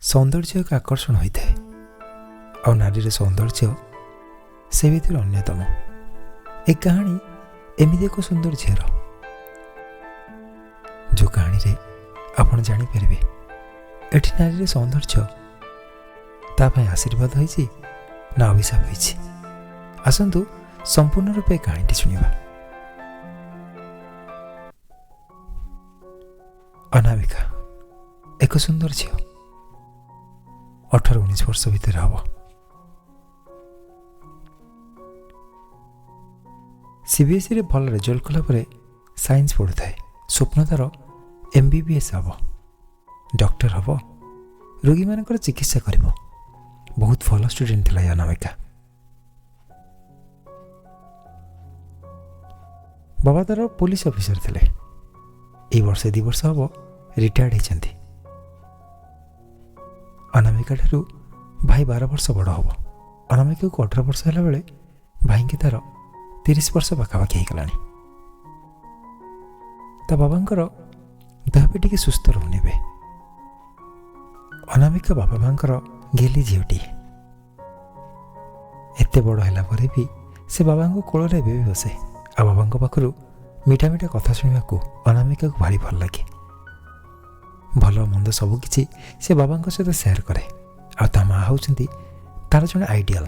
ସୌନ୍ଦର୍ଯ୍ୟ ଏକ ଆକର୍ଷଣ ହୋଇଥାଏ, ଆଉ ନାରୀର ସୌନ୍ଦର୍ଯ୍ୟ ସେ ଭିତରୁ ଅନ୍ୟତମ। ଏ କାହାଣୀ ଏମିତି ଏକ ସୁନ୍ଦର ଝିଅର, ଯେଉଁ କାହାଣୀରେ ଆପଣ ଜାଣିପାରିବେ ଏଠି ନାରୀର ସୌନ୍ଦର୍ଯ୍ୟ ତା ପାଇଁ ଆଶୀର୍ବାଦ ହୋଇଛି ନା ଅଭିଶାପ ହୋଇଛି। ଆସନ୍ତୁ ସମ୍ପୂର୍ଣ୍ଣ ରୂପେ କାହାଣୀଟି ଶୁଣିବା। ଅନାମିକା ଏକ ସୁନ୍ଦର ଝିଅ, 18-19 ବର୍ଷ ଭିତରେ ହେବ। ସିବିଏସ୍ଇରେ ଭଲ ରେଜଲ୍ଟ କଲା ପରେ ସାଇନ୍ସ ପଢ଼ୁଥାଏ। ସ୍ୱପ୍ନ ତା'ର MBBS ହେବ, ଡକ୍ଟର ହେବ, ରୋଗୀମାନଙ୍କର ଚିକିତ୍ସା କରିବ। ବହୁତ ଭଲ ଷ୍ଟୁଡେଣ୍ଟ ଥିଲା ଏ ଅନାମିକା। ବାବା ତା'ର ପୋଲିସ ଅଫିସର ଥିଲେ। ଏଇ ବର୍ଷ 2 ବର୍ଷ ହେବ ରିଟାୟାର୍ଡ଼ ହେଇଛନ୍ତି। ଅନାମିକା ଠାରୁ ଭାଇ 12 ବର୍ଷ ବଡ଼ ହେବ। ଅନାମିକାକୁ 18 ବର୍ଷ ହେଲା ବେଳେ ଭାଇଙ୍କି ତା'ର 30 ବର୍ଷ ପାଖାପାଖି ହେଇଗଲାଣି। ତା ବାବାଙ୍କର ଦେହ ବି ଟିକେ ସୁସ୍ଥ ରହୁନି ଏବେ। ଅନାମିକା ବାପା ମାଆଙ୍କର ଗେଲି ଝିଅଟିଏ। ଏତେ ବଡ଼ ହେଲା ପରେ ବି ସେ ବାବାଙ୍କ କୋଳରେ ଏବେ ବି ବସେ, ଆଉ ବାବାଙ୍କ ପାଖରୁ ମିଠା ମିଠା କଥା ଶୁଣିବାକୁ ଅନାମିକାକୁ ଭାରି ଭଲ ଲାଗେ। ଭଲ ମନ୍ଦ ସବୁକିଛି ସେ ବାବାଙ୍କ ସହିତ ସେୟାର କରେ। ଆଉ ତା ମା ହେଉଛନ୍ତି ତା'ର ଜଣେ ଆଇଡ଼ିଆଲ।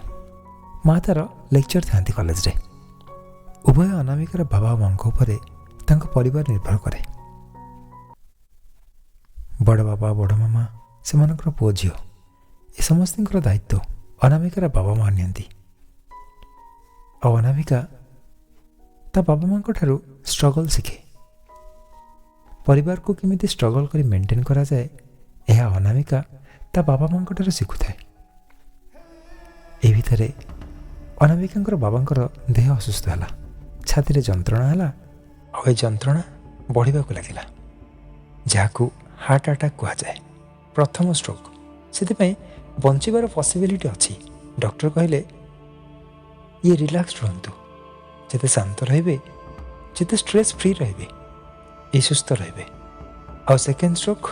ମା ତା'ର ଲେକ୍ଚର ଥାଆନ୍ତି କଲେଜରେ। ଉଭୟ ଅନାମିକାର ବାବା ମାଆଙ୍କ ଉପରେ ତାଙ୍କ ପରିବାର ନିର୍ଭର କରେ। ବଡ଼ ବାବା, ବଡ଼ ମାମା, ସେମାନଙ୍କର ପୁଅ ଝିଅ, ଏ ସମସ୍ତଙ୍କର ଦାୟିତ୍ୱ ଅନାମିକାର ବାବା ମା ନିଅନ୍ତି। ଆଉ ଅନାମିକା ତା ବାବା ମାଆଙ୍କ ଠାରୁ ଷ୍ଟ୍ରଗଲ୍ ଶିଖେ। ପରିବାରକୁ କେମିତି ଷ୍ଟ୍ରଗଲ୍ କରି ମେଣ୍ଟେନ୍ କରାଯାଏ, ଏହା ଅନାମିକା ତା ବାବା ମାଆଙ୍କ ଠାରୁ ଶିଖୁଥାଏ। ଏ ଭିତରେ ଅନାମିକାଙ୍କର ବାବାଙ୍କର ଦେହ ଅସୁସ୍ଥ ହେଲା, ଛାତିରେ ଯନ୍ତ୍ରଣା ହେଲା, ଆଉ ଏ ଯନ୍ତ୍ରଣା ବଢ଼ିବାକୁ ଲାଗିଲା, ଯାହାକୁ ହାର୍ଟ ଆଟାକ୍ କୁହାଯାଏ, ପ୍ରଥମ ଷ୍ଟ୍ରୋକ୍। ସେଥିପାଇଁ ବଞ୍ଚିବାର ପସିବିଲିଟି ଅଛି। ଡକ୍ଟର କହିଲେ ଇଏ ରିଲାକ୍ସ ରୁହନ୍ତୁ, ଯେତେ ଶାନ୍ତ ରହିବେ, ଯେତେ ଷ୍ଟ୍ରେସ୍ ଫ୍ରି ରହିବେ, ଏ ସୁସ୍ଥ ରହିବେ। ଆଉ ସେକେଣ୍ଡ ଷ୍ଟ୍ରୋକ୍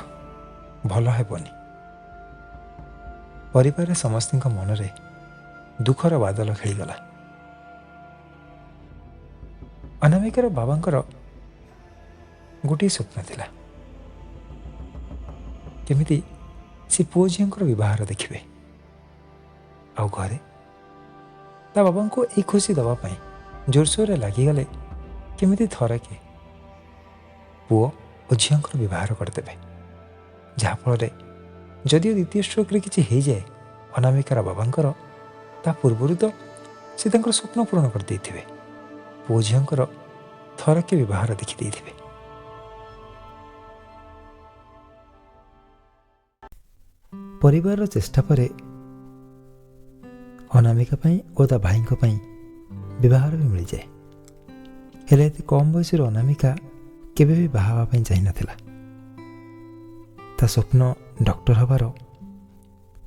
ଭଲ ହେବନି। ପରିବାରରେ ସମସ୍ତଙ୍କ ମନରେ ଦୁଃଖର ବାଦଲ ଖେଳିଗଲା। ଅନାମିକାର ବାବାଙ୍କର ଗୋଟିଏ ସ୍ୱପ୍ନ ଥିଲା, କେମିତି ସେ ପୁଅ ଝିଅଙ୍କର ବିବାହର ଦେଖିବେ। ଆଉ ଘରେ ତା ବାବାଙ୍କୁ ଏଇ ଖୁସି ଦେବା ପାଇଁ ଜୋରସୋରରେ ଲାଗିଗଲେ କେମିତି ଥରକେ ପୁଅ ଓ ଝିଅଙ୍କର ବିବାହ କରିଦେବେ, ଯାହାଫଳରେ ଯଦିଓ ଦ୍ୱିତୀୟ ଷ୍ଟ୍ରୋକ୍ରେ କିଛି ହେଇଯାଏ ଅନାମିକାର ବାବାଙ୍କର, ତା ପୂର୍ବରୁ ତ ସେ ତାଙ୍କର ସ୍ୱପ୍ନ ପୂରଣ କରିଦେଇଥିବେ, ପୁଅ ଝିଅଙ୍କର ଥରକେ ବିବାହର ଦେଖିଦେଇଥିବେ। ପରିବାରର ଚେଷ୍ଟା ପରେ ଅନାମିକା ପାଇଁ ଓ ତା ଭାଇଙ୍କ ପାଇଁ ବିବାହର ବି ମିଳିଯାଏ। ହେଲେ ଏତେ କମ୍ ବୟସରୁ ଅନାମିକା କେବେ ବି ବାହା ହେବା ପାଇଁ ଚାହିଁନଥିଲା। ତା ସ୍ୱପ୍ନ ଡକ୍ଟର ହେବାର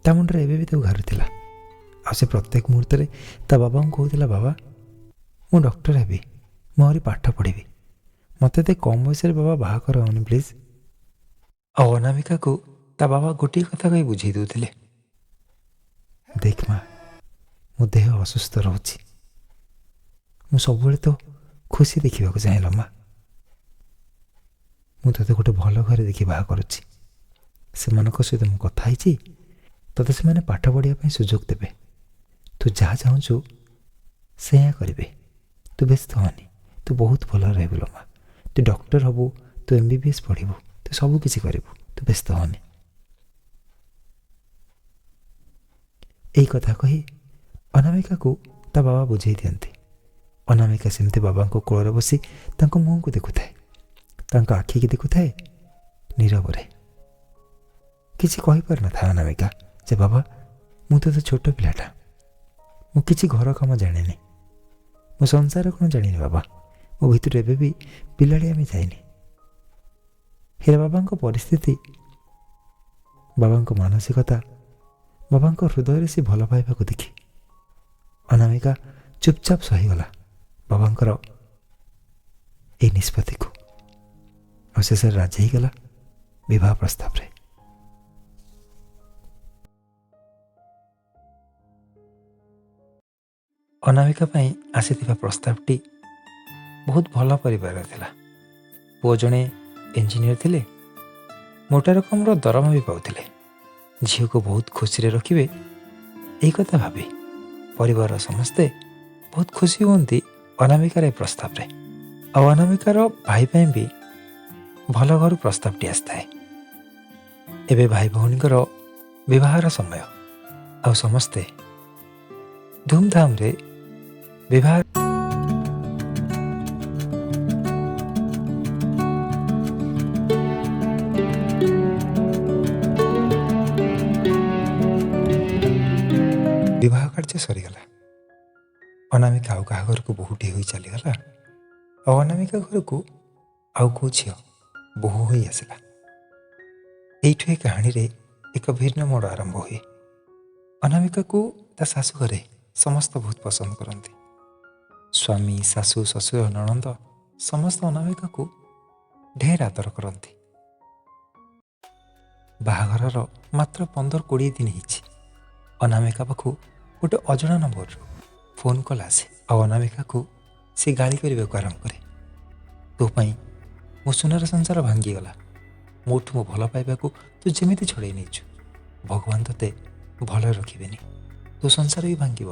ତା ମୁଣ୍ଡରେ ଏବେ ବି ତାକୁ ଘାରୁଥିଲା। ଆଉ ସେ ପ୍ରତ୍ୟେକ ମୁହୂର୍ତ୍ତରେ ତା ବାବାଙ୍କୁ କହୁଥିଲା, ବାବା ମୁଁ ଡକ୍ଟର ହେବି, ମୁଁ ଆହୁରି ପାଠ ପଢ଼ିବି, ମୋତେ ଏତେ କମ୍ ବୟସରେ ବାବା ବାହା କରାଅନି ପ୍ଲିଜ୍। ଆଉ ଅନାମିକାକୁ ତା ବାବା ଗୋଟିଏ କଥା କହି ବୁଝେଇ ଦେଉଥିଲେ, ଦେଖ ମା, ମୋ ଦେହ ଅସୁସ୍ଥ ରହୁଛି, ମୁଁ ସବୁବେଳେ ତ ଖୁସି ଦେଖିବାକୁ ଚାହେଁ ମା, ମୁଁ ତୋତେ ଗୋଟେ ଭଲ ଘରେ ଦେଖି ବାହା କରୁଛି, ସେମାନଙ୍କ ସହିତ ମୁଁ କଥା ହେଇଛି, ତୋତେ ସେମାନେ ପାଠ ପଢ଼ିବା ପାଇଁ ସୁଯୋଗ ଦେବେ, ତୁ ଯାହା ଚାହୁଁଛୁ ସେୟା କରିବେ, ତୁ ବ୍ୟସ୍ତ ହନି, ତୁ ବହୁତ ଭଲ ରହିବୁ ଲୋ ମା, ତୁ ଡକ୍ଟର ହେବୁ, ତୁ MBBS ପଢ଼ିବୁ, ତୁ ସବୁ କିଛି କରିବୁ, ତୁ ବ୍ୟସ୍ତ ହନି। ଏଇ କଥା କହି ଅନାମିକାକୁ ତା ବାବା ବୁଝେଇ ଦିଅନ୍ତି। ଅନାମିକା ସେମିତି ବାବାଙ୍କ କୋଳରେ ବସି ତାଙ୍କ ମୁହଁକୁ ଦେଖୁଥାଏ, ତାଙ୍କ ଆଖିକି ଦେଖୁଥାଏ ନୀରବରେ। କିଛି କହିପାରିନଥାଏ ଅନାମିକା ଯେ ବାବା ମୁଁ ତ ଛୋଟ ପିଲାଟା, ମୁଁ କିଛି ଘର କାମ ଜାଣିନି, ମୁଁ ସଂସାର କ'ଣ ଜାଣିନି ବାବା, ମୋ ଭିତରୁ ଏବେ ବି ପିଲାଳିଆମି ଯାଇନି। ହେଲେ ବାବାଙ୍କ ପରିସ୍ଥିତି, ବାବାଙ୍କ ମାନସିକତା, ବାବାଙ୍କ ହୃଦୟରେ ସେ ଭଲ ପାଇବାକୁ ଦେଖି ଅନାମିକା ଚୁପଚାପ ସହିଗଲା ବାବାଙ୍କର ଏହି ନିଷ୍ପତ୍ତିକୁ, ଆଉ ଶେଷରେ ରାଜି ହେଇଗଲା ବିବାହ ପ୍ରସ୍ତାବରେ। ଅନାମିକା ପାଇଁ ଆସିଥିବା ପ୍ରସ୍ତାବଟି ବହୁତ ଭଲ ପରିବାରର ଥିଲା। ପୁଅ ଜଣେ ଇଞ୍ଜିନିୟର ଥିଲେ, ମୋଟା ରକମର ଦରମା ବି ପାଉଥିଲେ। ଝିଅକୁ ବହୁତ ଖୁସିରେ ରଖିବେ ଏହି କଥା ଭାବି ପରିବାରର ସମସ୍ତେ ବହୁତ ଖୁସି ହୁଅନ୍ତି ଅନାମିକାର ଏ ପ୍ରସ୍ତାବରେ। ଆଉ ଅନାମିକାର ଭାଇ ପାଇଁ ବି ଭଲ ଘରୁ ପ୍ରସ୍ତାବଟି ଆସିଥାଏ। ଏବେ ଭାଇ ଭଉଣୀଙ୍କର ବିବାହର ସମୟ, ଆଉ ସମସ୍ତେ ଧୁମଧାମରେ ବିବାହ ବିବାହ କାର୍ଯ୍ୟ ସରିଗଲା। ଅନାମିକା ଆଉ କାହା ଘରକୁ ବୋହୂଟି ହୋଇ ଚାଲିଗଲା, ଆଉ ଅନାମିକା ଘରକୁ ଆଉ କେଉଁ ଝିଅ ବୋହୂ ହୋଇ ଆସିଲା। ଏଇଠୁ ଏ କାହାଣୀରେ ଏକ ଭିନ୍ନ ମୋଡ଼ ଆରମ୍ଭ ହୁଏ। ଅନାମିକାକୁ ତା ଶାଶୁ ଘରେ ସମସ୍ତେ ବହୁତ ପସନ୍ଦ କରନ୍ତି। ସ୍ୱାମୀ, ଶାଶୁ, ଶ୍ୱଶୁର, ନଣନ୍ଦ ସମସ୍ତେ ଅନାମିକାକୁ ଢେର ଆଦର କରନ୍ତି। ବାହାଘରର ମାତ୍ର 15-20 ଦିନ ହେଇଛି, ଅନାମିକା ପାଖକୁ ଗୋଟେ ଅଜଣା ନମ୍ବରରୁ ଫୋନ୍ କଲ୍ ଆସେ। ଆଉ ଅନାମିକାକୁ ସେ ଗାଳି କରିବାକୁ ଆରମ୍ଭ କରେ। ତୋ ପାଇଁ ମୋ ସୁନାର ସଂସାର ଭାଙ୍ଗିଗଲା, ମୋଠୁ ମୋ ଭଲ ପାଇବାକୁ ତୁ ଯେମିତି ଛଡ଼େଇ ନେଇଛୁ, ଭଗବାନ ତୋତେ ଭଲରେ ରଖିବେନି, ତୋ ସଂସାର ବି ଭାଙ୍ଗିବ,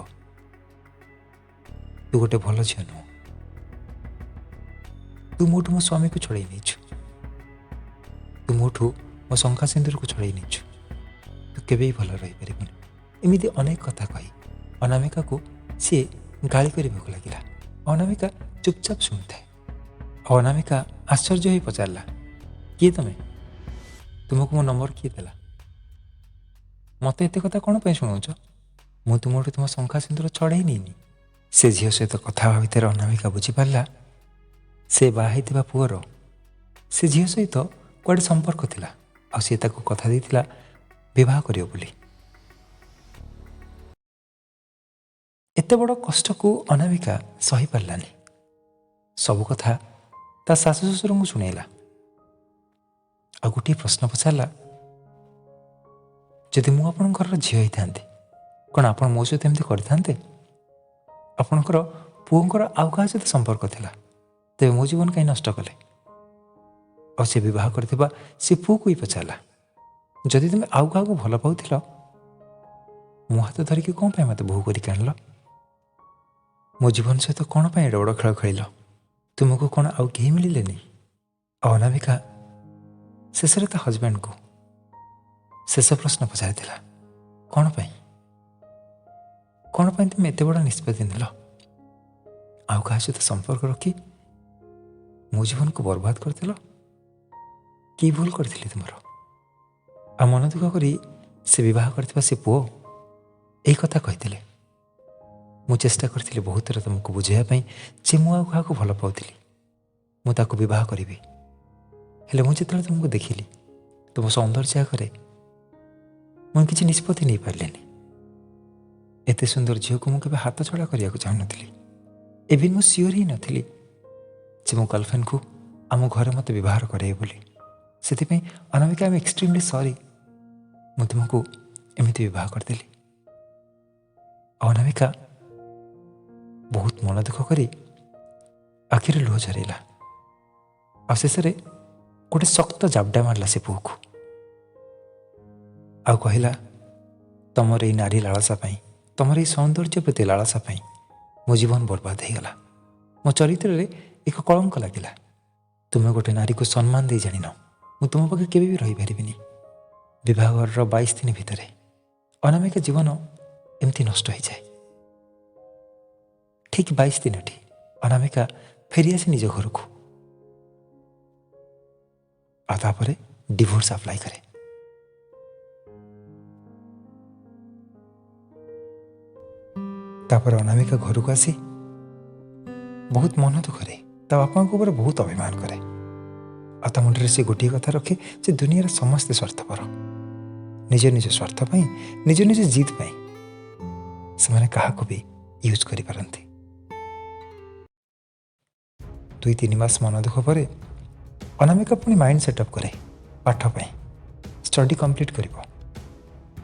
ତୁ ଗୋଟେ ଭଲ ଝିଅ ନୁହଁ, ତୁ ମୋଠୁ ମୋ ସ୍ୱାମୀକୁ ଛଡ଼େଇ ନେଇଛୁ, ତୁ ମୋଠୁ ମୋ ଶଙ୍ଖା ସିନ୍ଦୁରକୁ ଛଡ଼େଇ ନେଇଛୁ, ତୁ କେବେ ବି ଭଲ ରହିପାରିବୁନି। ଏମିତି ଅନେକ କଥା କହି ଅନାମିକାକୁ ସିଏ ଗାଳି କରିବାକୁ ଲାଗିଲା। ଅନାମିକା ଚୁପଚାପ ଶୁଣୁଥାଏ। ଆଉ ଅନାମିକା ଆଶ୍ଚର୍ଯ୍ୟ ହୋଇ ପଚାରିଲା, କିଏ ତମେ? ତୁମକୁ ମୋ ନମ୍ବର କିଏ ଦେଲା? ମୋତେ ଏତେ କଥା କ'ଣ ପାଇଁ ଶୁଣାଉଛ? ମୁଁ ତୁମଠୁ ତୁମ ଶଙ୍ଖା ସିନ୍ଦୁର ଛଡ଼େଇ ନେଇନି। ସେ ଝିଅ ସହିତ କଥା ହେବା ଭିତରେ ଅନାମିକା ବୁଝିପାରିଲା ସେ ବାହା ହେଇଥିବା ପୁଅର ସେ ଝିଅ ସହିତ କୁଆଡ଼େ ସମ୍ପର୍କ ଥିଲା, ଆଉ ସିଏ ତାକୁ କଥା ଦେଇଥିଲା ବିବାହ କରିବ ବୋଲି। ଏତେ ବଡ଼ କଷ୍ଟକୁ ଅନାମିକା ସହିପାରିଲାନି। ସବୁ କଥା ତା ଶାଶୁ ଶ୍ୱଶୁରଙ୍କୁ ଶୁଣେଇଲା ଆଉ ଗୋଟିଏ ପ୍ରଶ୍ନ ପଚାରିଲା, ଯଦି ମୁଁ ଆପଣଙ୍କ ଘରର ଝିଅ ହେଇଥାନ୍ତି, କ'ଣ ଆପଣ ମୋ ସହିତ ଏମିତି କରିଥାନ୍ତେ? ଆପଣଙ୍କର ପୁଅଙ୍କର ଆଉ କାହା ସହିତ ସମ୍ପର୍କ ଥିଲା, ତେବେ ମୋ ଜୀବନ କାହିଁ ନଷ୍ଟ କଲେ? ଆଉ ସେ ବିବାହ କରିଥିବା ସେ ପୁଅକୁ ବି ପଚାରିଲା, ଯଦି ତୁମେ ଆଉ କାହାକୁ ଭଲ ପାଉଥିଲ, ମୋ ହାତ ଧରିକି କ'ଣ ପାଇଁ ମୋତେ ବୋହୂ କରିକି ଆଣିଲ? ମୋ ଜୀବନ ସହିତ କ'ଣ ପାଇଁ ଏଡ଼େ ବଡ଼ ଖେଳ ଖେଳିଲ? ତୁମକୁ କ'ଣ ଆଉ କେହି ମିଳିଲେନି? ଆଉ ଅନାମିକା ଶେଷରେ ତା ହଜବେଣ୍ଡକୁ ଶେଷ ପ୍ରଶ୍ନ ପଚାରିଥିଲା, କ'ଣ ପାଇଁ? କ'ଣ ପାଇଁ ତୁମେ ଏତେ ବଡ଼ ନିଷ୍ପତ୍ତି ନେଲ? ଆଉ କାହା ସହିତ ସମ୍ପର୍କ ରଖି ମୋ ଜୀବନକୁ ବର୍ବାଦ କରିଦେଲ? କି ଭୁଲ କରିଥିଲି ତୁମର? ଆଉ ମନ ଦୁଃଖ କରି ସେ ବିବାହ କରିଥିବା ସେ ପୁଅ ଏଇ କଥା କହିଥିଲେ, ମୁଁ ଚେଷ୍ଟା କରିଥିଲି ବହୁତ ଥର ତୁମକୁ ବୁଝାଇବା ପାଇଁ ଯେ ମୁଁ ଆଉ କାହାକୁ ଭଲ ପାଉଥିଲି, ମୁଁ ତାକୁ ବିବାହ କରିବି। ହେଲେ ମୁଁ ଯେତେବେଳେ ତୁମକୁ ଦେଖିଲି, ତୁମ ସୌନ୍ଦର୍ଯ୍ୟ ଆଗରେ ମୁଁ କିଛି ନିଷ୍ପତ୍ତି ନେଇପାରିଲିନି। ଏତେ ସୁନ୍ଦର ଝିଅକୁ ମୁଁ କେବେ ହାତ ଛଡ଼ା କରିବାକୁ ଚାହୁଁନଥିଲି। ଏବେ ମୁଁ ସିଓର ହିଁ ନଥିଲି ଯେ ମୋ ଗର୍ଲଫ୍ରେଣ୍ଡକୁ ଆମ ଘରେ ମୋତେ ବିବାହ କରାଇବେ ବୋଲି। ସେଥିପାଇଁ ଅନାମିକା, I M extremely ସରି, ମୁଁ ତୁମକୁ ଏମିତି ବିବାହ କରିଦେଲି। ଅନାମିକା ବହୁତ ମନ ଦୁଃଖ କରି ଆଖିରେ ଲୁହ ଝରେଇଲା ଆଉ ଶେଷରେ ଗୋଟେ ଶକ୍ତ ଜାବଡ଼ା ମାରିଲା ସେ ପୁଅକୁ ଆଉ କହିଲା, ତମର ଏଇ ନାରୀ ଲାଳସା ପାଇଁ, ତମର ଏଇ ସୌନ୍ଦର୍ଯ୍ୟ ପ୍ରତି ଲାଳସା ପାଇଁ ମୋ ଜୀବନ ବର୍ବାଦ ହେଇଗଲା, ମୋ ଚରିତ୍ରରେ ଏକ କଳଙ୍କ ଲାଗିଲା। ତୁମେ ଗୋଟେ ନାରୀକୁ ସମ୍ମାନ ଦେଇ ଜାଣିନ, ମୁଁ ତୁମ ପାଖେ କେବେ ବି ରହିପାରିବିନି। ବିବାହଘରର 22 ଦିନ ଭିତରେ ଅନାମିକା ଜୀବନ ଏମିତି ନଷ୍ଟ ହୋଇଯାଏ। ଠିକ୍ 22 ଦିନଟି ଅନାମିକା ଫେରିଆସେ ନିଜ ଘରକୁ ଆଉ ତାପରେ ଡିଭୋର୍ସ ଆପ୍ଲାଏ କରେ। ତାପରେ ଅନାମିକା ଘରକୁ ଆସି ବହୁତ ମନ ଦୁଃଖରେ ତା ବାପାଙ୍କ ଉପରେ ବହୁତ ଅଭିମାନ କରେ ଆଉ ତା ମୁଣ୍ଡରେ ସେ ଗୋଟିଏ କଥା ରଖେ ଯେ ଦୁନିଆରେ ସମସ୍ତେ ସ୍ୱାର୍ଥପର, ନିଜ ନିଜ ସ୍ୱାର୍ଥ ପାଇଁ, ନିଜ ନିଜ ଜିଦ୍ ପାଇଁ ସେମାନେ କାହାକୁ ବି ୟୁଜ୍ କରିପାରନ୍ତି। 2-3 ମାସ ମନ ଦୁଃଖ ପରେ ଅନାମିକା ପୁଣି ମାଇଣ୍ଡ ସେଟଅପ୍ କରେ ପାଠ ପାଇଁ, ଷ୍ଟଡି କମ୍ପ୍ଲିଟ୍ କରିବ।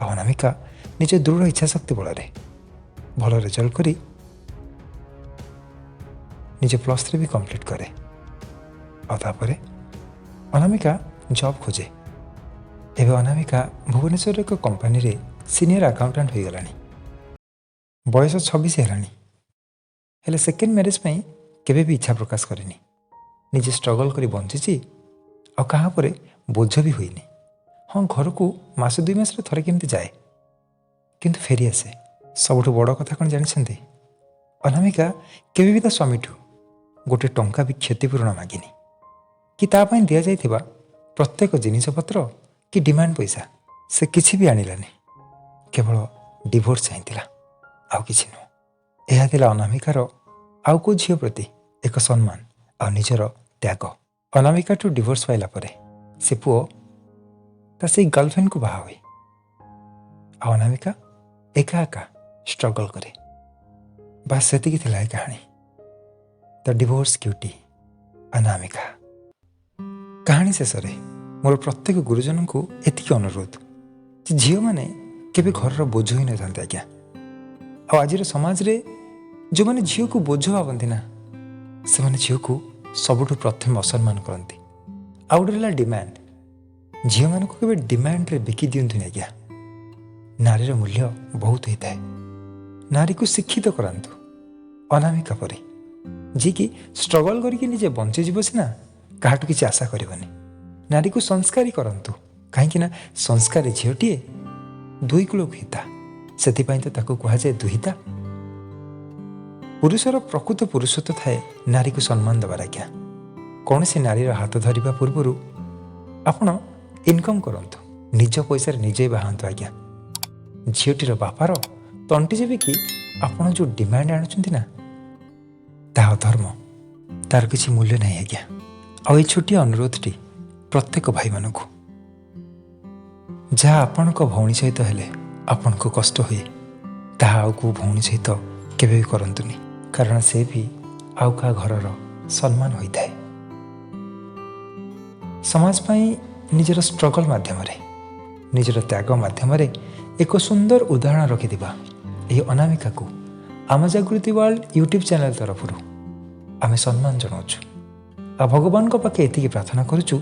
ଆଉ ଅନାମିକା ନିଜ ଦୃଢ଼ ଇଚ୍ଛାଶକ୍ତି ବଳରେ ଭଲ ରେଜଲ୍ଟ କରି ନିଜ +3 ବି କମ୍ପ୍ଲିଟ୍ କରେ। ଆଉ ତାପରେ ଅନାମିକା ଜବ୍ ଖୋଜେ। ଏବେ ଅନାମିକା ଭୁବନେଶ୍ୱରର ଏକ କମ୍ପାନୀରେ ସିନିୟର ଆକାଉଣ୍ଟାଣ୍ଟ ହୋଇଗଲାଣି। ବୟସ 26 ହେଲାଣି, ହେଲେ ସେକେଣ୍ଡ ମ୍ୟାରେଜ୍ ପାଇଁ କେବେ ବି ଇଚ୍ଛା ପ୍ରକାଶ କରିନି। ନିଜେ ଷ୍ଟ୍ରଗଲ୍ କରି ବଞ୍ଚିଛି ଆଉ କାହା ଉପରେ ବୋଝ ବି ହୋଇନି। ହଁ, ଘରକୁ ମାସେ ଦୁଇ ମାସରେ ଥରେ କେମିତି ଯାଏ, କିନ୍ତୁ ଫେରିଆସେ। ସବୁଠୁ ବଡ଼ କଥା କ'ଣ ଜାଣିଛନ୍ତି? ଅନାମିକା କେବେ ବି ତା ସ୍ୱାମୀଠୁ ଗୋଟେ ଟଙ୍କା ବି କ୍ଷତିପୂରଣ ମାଗିନି କି ତା ପାଇଁ ଦିଆଯାଇଥିବା ପ୍ରତ୍ୟେକ ଜିନିଷପତ୍ର କି ଡିମାଣ୍ଡ ପଇସା ସେ କିଛି ବି ଆଣିଲାନି। କେବଳ ଡିଭୋର୍ସ ଚାହିଁଥିଲା, ଆଉ କିଛି ନୁହଁ। ଏହା ଥିଲା ଅନାମିକାର ଆଉ କେଉଁ ଝିଅ ପ୍ରତି ଏକ ସମ୍ମାନ ଆଉ ନିଜର ତ୍ୟାଗ। ଅନାମିକାଠୁ ଡିଭୋର୍ସ ପାଇଲା ପରେ ସେ ପୁଅ ତା ସେଇ ଗର୍ଲଫ୍ରେଣ୍ଡକୁ ବାହା ହୁଏ ଆଉ ଅନାମିକା ଏକା ଏକା ଷ୍ଟ୍ରଗଲ୍ କରେ। ବାସ୍, ସେତିକି ଥିଲା ଏ କାହାଣୀ, ଦ ଡିଭୋର୍ସ କ୍ୟୁଟି ଅନାମିକା। କାହାଣୀ ଶେଷରେ ମୋର ପ୍ରତ୍ୟେକ ଗୁରୁଜନଙ୍କୁ ଏତିକି ଅନୁରୋଧ ଯେ ଝିଅମାନେ କେବେ ଘରର ବୋଝ ହୋଇନଥାନ୍ତି ଆଜ୍ଞା। ଆଉ ଆଜିର ସମାଜରେ ଯେଉଁମାନେ ଝିଅକୁ ବୋଝ ଭାବନ୍ତି ନା, ସେମାନେ ଝିଅକୁ ସବୁଠୁ ପ୍ରଥମେ ଅସମ୍ମାନ କରନ୍ତି। ଆଉ ଗୋଟେ ହେଲା ଡିମାଣ୍ଡ। ଝିଅମାନଙ୍କୁ କେବେ ଡିମାଣ୍ଡରେ ବିକି ଦିଅନ୍ତୁନି ଆଜ୍ଞା। ନାରୀର ମୂଲ୍ୟ ବହୁତ ହେଇଥାଏ। ନାରୀକୁ ଶିକ୍ଷିତ କରାନ୍ତୁ ଅନାମିକା ପରି, ଯିଏକି ଷ୍ଟ୍ରଗଲ୍ କରିକି ନିଜେ ବଞ୍ଚିଯିବ ସିନା, କାହାଠୁ କିଛି ଆଶା କରିବନି। ନାରୀକୁ ସଂସ୍କାରୀ କରନ୍ତୁ, କାହିଁକି ନା ସଂସ୍କାରୀ ଝିଅଟିଏ ଦୁଇ କୂଳକୁ ହିତା। ସେଥିପାଇଁ ତ ତାକୁ କୁହାଯାଏ ଦୁହିତା। ପୁରୁଷର ପ୍ରକୃତ ପୁରୁଷତ୍ୱ ଥାଏ ନାରୀକୁ ସମ୍ମାନ ଦେବାର ଆଜ୍ଞା। କୌଣସି ନାରୀର ହାତ ଧରିବା ପୂର୍ବରୁ ଆପଣ ଇନକମ୍ କରନ୍ତୁ, ନିଜ ପଇସାରେ ନିଜେ ବାହାନ୍ତୁ ଆଜ୍ଞା। ଝିଅଟିର ବାପାର ତଣ୍ଟି ଚିପିକି ଆପଣ ଯେଉଁ ଡିମାଣ୍ଡ ଆଣୁଛନ୍ତି ନା, ତାହା ଅଧର୍ମ, ତାର କିଛି ମୂଲ୍ୟ ନାହିଁ ଆଜ୍ଞା। ଆଉ ଏଇ ଛୋଟିଆ ଅନୁରୋଧଟି ପ୍ରତ୍ୟେକ ଭାଇମାନଙ୍କୁ, ଯାହା ଆପଣଙ୍କ ଭଉଣୀ ସହିତ ହେଲେ ଆପଣଙ୍କୁ କଷ୍ଟ ହୁଏ, ତାହା ଆଉ କେଉଁ ଭଉଣୀ ସହିତ କେବେ ବି କରନ୍ତୁନି, କାରଣ ସେ ବି ଆଉ କାହା ଘରର ସମ୍ମାନ ହୋଇଥାଏ। ସମାଜ ପାଇଁ ନିଜର ଷ୍ଟ୍ରଗଲ୍ ମାଧ୍ୟମରେ, ନିଜର ତ୍ୟାଗ ମାଧ୍ୟମରେ ଏକ ସୁନ୍ଦର ଉଦାହରଣ ରଖିଥିବା ଏହି ଅନାମିକାକୁ ଆମ ଜାଗୃତି ୱାର୍ଲଡ ୟୁଟ୍ୟୁବ୍ ଚ୍ୟାନେଲ୍ ତରଫରୁ ଆମେ ସମ୍ମାନ ଜଣାଉଛୁ ଆଉ ଭଗବାନଙ୍କ ପାଖେ ଏତିକି ପ୍ରାର୍ଥନା କରୁଛୁ,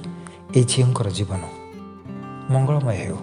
ଏହି ଝିଅଙ୍କର ଜୀବନ ମଙ୍ଗଳମୟ ହେଉ।